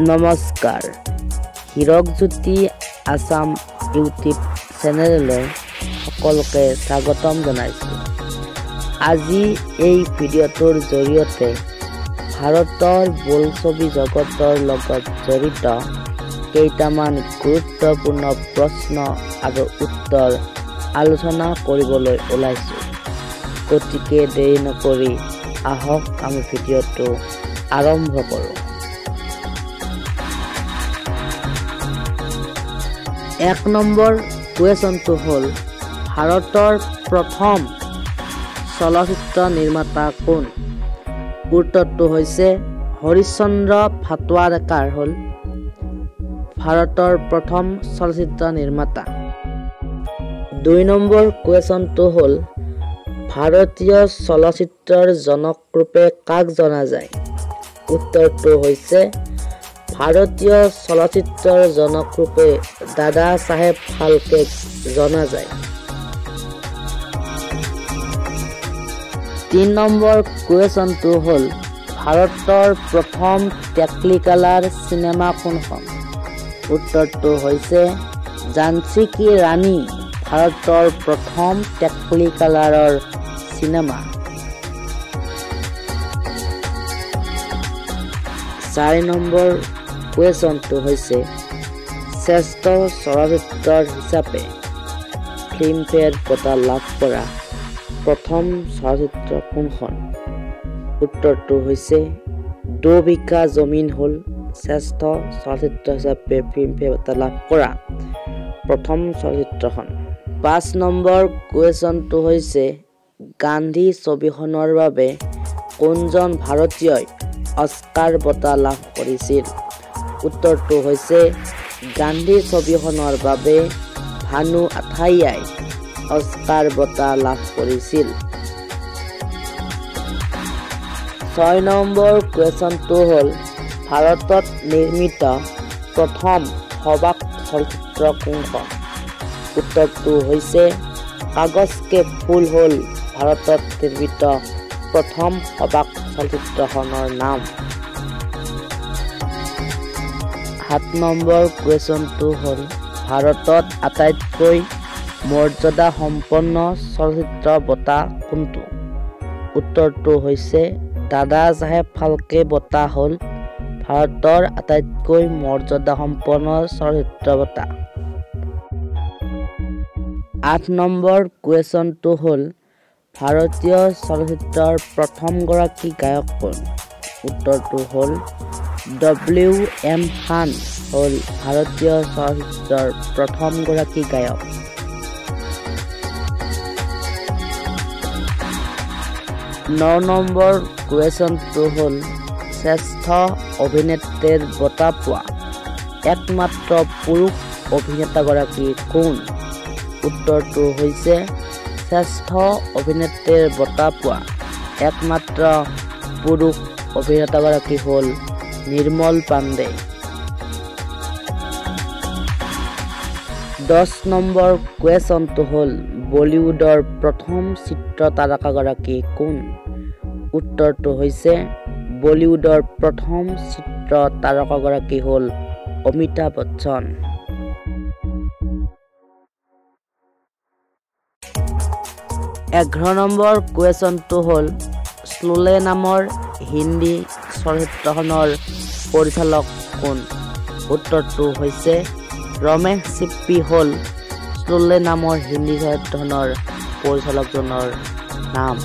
নমস্কাৰ, হীৰকজ্যোতি আছাম ইউটিউব চেনেললৈ সকলোকে স্বাগতম জনাইছোঁ। আজি এই ভিডিঅ'টোৰ জৰিয়তে ভাৰতৰ বোলছবি জগতৰ লগত জড়িত কেইটামান গুৰুত্বপূৰ্ণ প্ৰশ্ন আৰু উত্তৰ আলোচনা কৰিবলৈ ওলাইছোঁ। গতিকে দেৰি নকৰি আহক আমি ভিডিঅ'টো আৰম্ভ কৰোঁ। এক নম্বৰ কুৱেশ্যনটো হ'ল, ভাৰতৰ প্ৰথম চলচ্চিত্ৰ নিৰ্মাতা কোন? উত্তৰটো হৈছে হৰিশ্চন্দ্ৰ ভাটোৱাৰেকাৰ হ'ল ভাৰতৰ প্ৰথম চলচ্চিত্ৰ নিৰ্মাতা। দুই নম্বৰ কুৱেশ্যনটো হ'ল, ভাৰতীয় চলচ্চিত্ৰৰ জনকৰূপে কাক জনা যায়? উত্তৰটো হৈছে ভাৰতীয় চলচ্চিত্ৰৰ জনকৰূপে দাদা চাহেব ফাল্কেক জনা যায়। তিনি নম্বৰ কুৱেশ্যনটো হ'ল, ভাৰতৰ প্ৰথম টেকনিকালাৰ চিনেমা কোনখন? উত্তৰটো হৈছে ঝান্সী কি ৰাণী ভাৰতৰ প্ৰথম টেকনিকালাৰৰ চিনেমা। চাৰি নম্বৰ কুৱেশ্যনটো হৈছে, শ্ৰেষ্ঠ চলচ্চিত্ৰৰ হিচাপে ফিল্মফেয়াৰ বঁটা লাভ কৰা প্ৰথম চলচ্চিত্ৰ কোনখন? উত্তৰটো হৈছে দো বিঘা জমিন হ'ল শ্ৰেষ্ঠ চলচ্চিত্ৰ হিচাপে ফিল্মফেয়াৰ বঁটা লাভ কৰা প্ৰথম চলচ্চিত্ৰখন। পাঁচ নম্বৰ কুৱেশ্যনটো হৈছে, গান্ধী ছবিখনৰ বাবে কোনজন ভাৰতীয়ই অস্কাৰ বঁটা লাভ কৰিছিল? উত্তৰটো হৈছে গান্ধী ছবিখনৰ বাবে ভানু আথাইয়াই অস্কাৰ বঁটা লাভ কৰিছিল। ছয় নম্বৰ কুৱেশ্যনটো হ'ল, ভাৰতত নিৰ্মিত প্ৰথম সবাক চলচ্চিত্ৰ কোনখন? উত্তৰটো হৈছে কাগজ কে ফুল হ'ল ভাৰতত নিৰ্মিত প্ৰথম সবাক চলচ্চিত্ৰখনৰ নাম। সাত নম্বৰ কুৱেশ্যনটো হ'ল, ভাৰতত আটাইতকৈ মৰ্যাদাসম্পন্ন চলচ্চিত্ৰ বঁটা কোনটো? উত্তৰটো হৈছে দাদা চাহেব ফাল্কে বঁটা হ'ল ভাৰতৰ আটাইতকৈ মৰ্যাদাসম্পন্ন চলচ্চিত্ৰ বঁটা। আঠ নম্বৰ কুৱেশ্যনটো হ'ল, ভাৰতীয় চলচ্চিত্ৰৰ প্ৰথমগৰাকী গায়ক কোন? উত্তৰটো হ'ল ডব্লিউ এম খান হ'ল ভাৰতীয় চলচ্চিত্ৰৰ প্ৰথমগৰাকী গায়ক। ন নম্বৰ কুৱেশ্যনটো হ'ল, শ্ৰেষ্ঠ অভিনেত্ৰীৰ বঁটা পোৱা একমাত্ৰ পুৰুষ অভিনেতাগৰাকী কোন? উত্তৰটো হৈছে শ্ৰেষ্ঠ অভিনেত্ৰীৰ বঁটা পোৱা একমাত্ৰ পুৰুষ অভিনেতাগৰাকী হ'ল নিৰ্মল পাণ্ডে। 10 নম্বৰ কুৱেশ্যনটো হ'ল, বলিউডৰ প্ৰথম চিত্ৰ তাৰকাগৰাকী কোন? উত্তৰটো হৈছে বলিউডৰ প্ৰথম চিত্ৰ তাৰকাগৰাকী হ'ল অমিতাভ বচ্চন। 11 নম্বৰ কুৱেশ্যনটো হ'ল, শ্লোলে নামৰ হিন্দী চলচ্চিত্ৰখনৰ পৰিচালক কোন? উত্তৰটো হৈছে ৰমেশ চিপ্পী হ'ল শ্লোলে নামৰ হিন্দী চলচ্চিত্ৰখনৰ পৰিচালকজনৰ নাম।